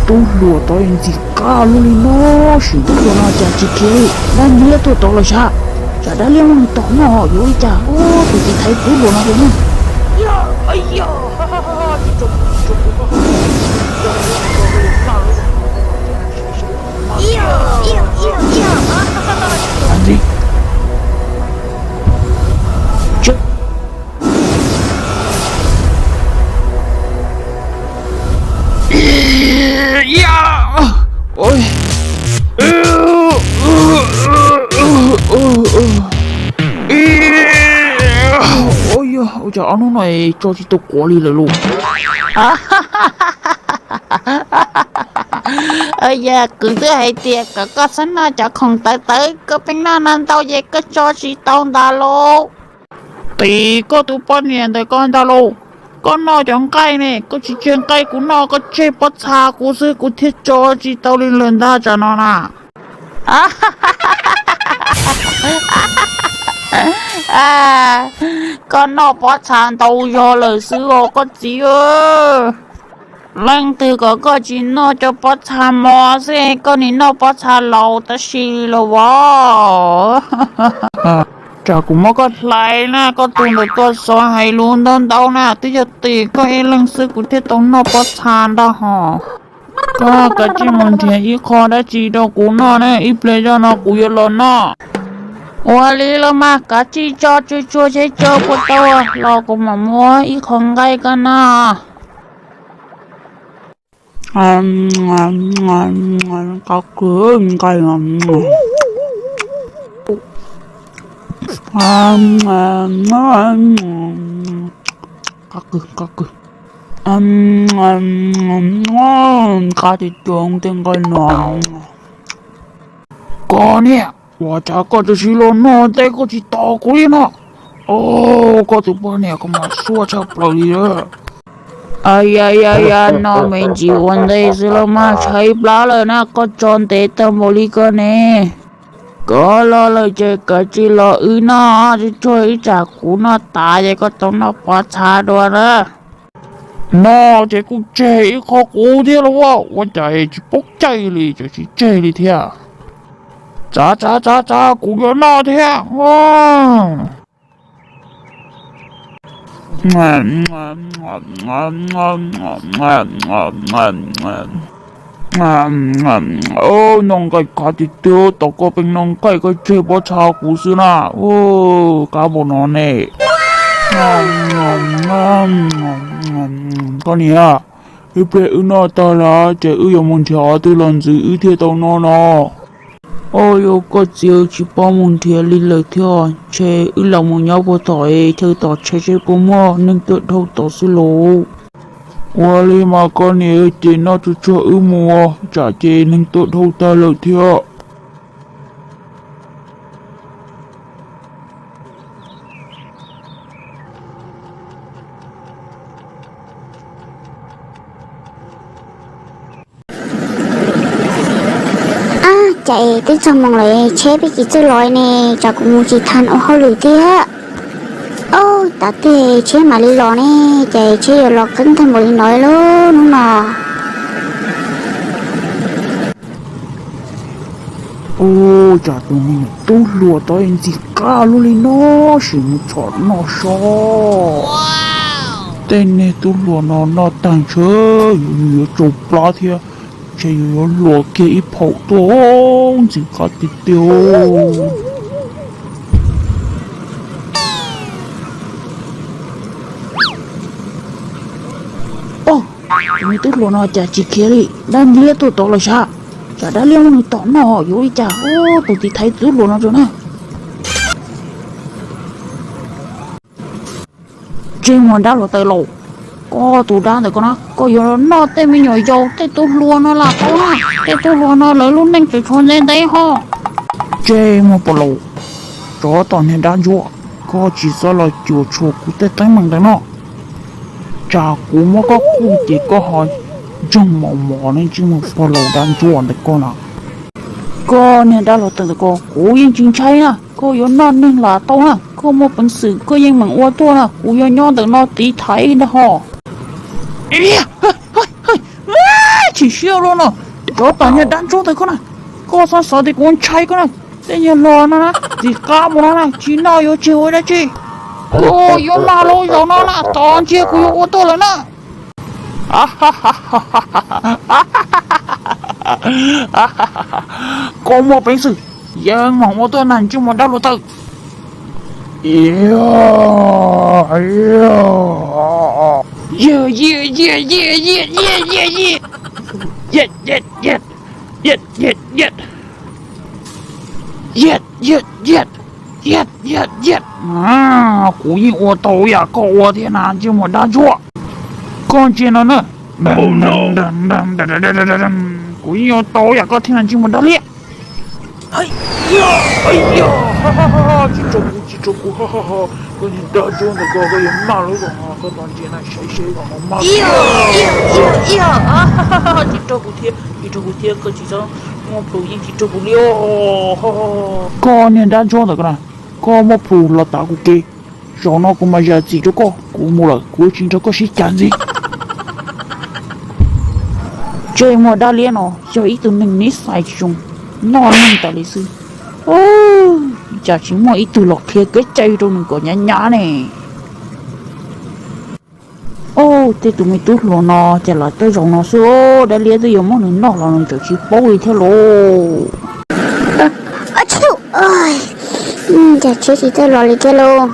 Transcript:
Tub hluas tod ntxim qab luaj li no, sim tub hluas no cas tsis khiav li, dab liab tuaj tod los sav. Tsam dab liab muab nws tom noj yuav ua li cas, tus txiv thaiv tub hluas no rau na. Ua yog ua cas ob hnub no tso tsis tau quav li lawm lauj? Yog kuv twb hais tias kom koj txhob noj cov khoom tawv tawv, koj pheej noj no ntau ces koj tso tsis tau ntag lauj. Tim koj tus poj niam ntawm koj ntag lauj, koj noj cov nqaij ne, koj tsis tseg nqaij kuv noj, koj tseg pob txha kuv xwb kuv thiaj tso tsis tau li lawm ntag tsam no na. Koj noj pob txha ntau zog lawm xwb os koj txiv. Leej twg kom koj tsis noj cov pob txha mos xwb koj nim noj pob txha laus tab sis los as. Tsam kuv muab koj hlais na, koj tus ntawm koj xov hais lus ntau ntau na, twb yog tim koj ib leeg xwb kuv thiaj tau noj pob txha ntag hos. Koj kav tsij mus nrhiav ib qho dab tsi rau kuv noj na, ib pliag zoj no kuv yuav los noj. Ua li los mas, kav tsij tso tsuag tsuag seb tso puas tau los kuv mam muab ib qho nqaij koj noj. Qab kawg nqaij. Qab kawg, qab kawg. Qab tiag tiag tej nqaij no. Koj niam, ua cas koj tsis los noj teb, koj tsis tos kuv li no? Koj tus poj niam, koj mas xuaj tshaj plaws li lawm. Yog yog yog, noj me ntsis ua ntej xwb los mas, tshaib plab lawm na, koj tso ntev tag npaum li koj ne. Koj los lawm ces kav tsij los wb noj, tsuag tsuag ib tsam kuv noj tas ces koj tau noj pob txha dua na. Noj ces kuj tseg ib qho kuv thiab los as, ua cas tsis paub caij li, cas tsis tseg li thiab. Txav txav txav txav, kuv yuav noj thiab. Noj nqaij qab tiag tiag, tom koj pheej noj nqaij koj tseg pob txha kuv xwb na. Qab npaum no ne. Koj niam, ib pliag wb noj tag lawm ces wb yuav mus nrhiav qhov twg los ntxwv wb thiaj tau noj no. Au, yog koj txiv, tsis paub mus nrhiav li lawm thiab, ntshe wb los mus nyob puag tom chaw tom tsheb seb puas muaj neeg tuaj dhau tod xwb lauj. Ua li mas koj niam, ces noj tsuag tsuag wb mus, tsam ces neeg tuaj dhau tag lawm thiab. Ab, cas es twb txog moos lawm tsheb pheej tsis txawj los ne, tsam kuv mus tsis tau ua hauj lwm thiab. Au, tav twg tsheb mam li los ne, cas tsheb yuav los qeeb tag npaum li no lub hnub no. Ua cas tus me nyuam tub hluas tod ntxim qab luaj li no, sim mus txhom noj so. Tej niag tub hluas no noj tag ntshe yus yuav tsau plab thiab, ntshe yus yuav hluas kiag ib phaum tuaj, ntxim qab tiag tiag. Tus me tub hluas no cas tsis khiav li, dab liab tuaj tod los sav. Tsam dab liab muab nws tom noj yuav ua li cas, tus txiv thaiv tub hluas no rau na. Tseg muag dab hluav taws laus, koj tus dab ntawm koj na, koj yuav noj tej me nyuam yaus tej tub hluas no los tau na, tej tub hluas no lawv lub neej tseem tshuav ntev ntev ho. Tseg muag pog laus, tsov tom niag dab ntsuab, koj tsis txhob los cuam tshuam kuv tej teeb meem ntawm no. Tsam kuv muab koj qhuj ces koj ho ntsoog mos mos ne, tseg muag pog laus dab ntsuab ntawm koj na. Koj niag dab hluav taws ntawm koj, kuv yeej tsis ntshai na, koj yuav noj neeg los tau na, koj muaj peev xwm koj yeej meem ua tuaj na, kuv yuav nyob ntawm no tiv thaiv ntag ho. Tsis siab los no, cov tom niag dab ntsuab ntawd koj na, koj xav xav tias kuv ntshai koj na, tej niag hluas no na txiv qab mus no na tsis noj yuav tseg ua dab tsi. Koj yuav mag los zaum no na, tos ntsia kuv yuav ua tuaj lawm na. Koj muaj peev xwm, yeej mam ua tuaj na ntsej muag dab hluas taw. Kuv yeej ua tau yam koj ua thiab na ntsej muag dab ntsuab. Koj ntsia no na, kuv yeej ua tau yam koj thiab na ntsej muag dab liab. Tsis tso kuv, tsis tso kuv, koj niag dab ntsuab ntawd koj, koj yuav mag lawm zaum no, koj tos ntsia na, saib seb zaum no mag. Tsis raug kuv thiab, tsis raug kuv thiab, koj tsis txhob muaj plhus yeej tsis raug kuv li os. Koj niag dab ntsuab ntawd koj na, koj muaj plhus los tav kuv kev, zaum no kuv mam zam txim rau koj, kuv mus lawm kuv tsis nrog koj sib cav ntxiv. Ntsej muag dab liab no yog ib tug neeg nib xais tsis zoo, noj neeg tas li xwb. Cas tsis muaj ib tug los qhia kev cai rau nws kom hnyav hnyav ne. Ub, tej tus me tub hluas no ces lawv tuaj zaum no xwb, dab liab twb yuav muab nws noj los nws tseem tsis paub li thiab lauj. Cas tshiab tsis tuaj los li thiab lauj.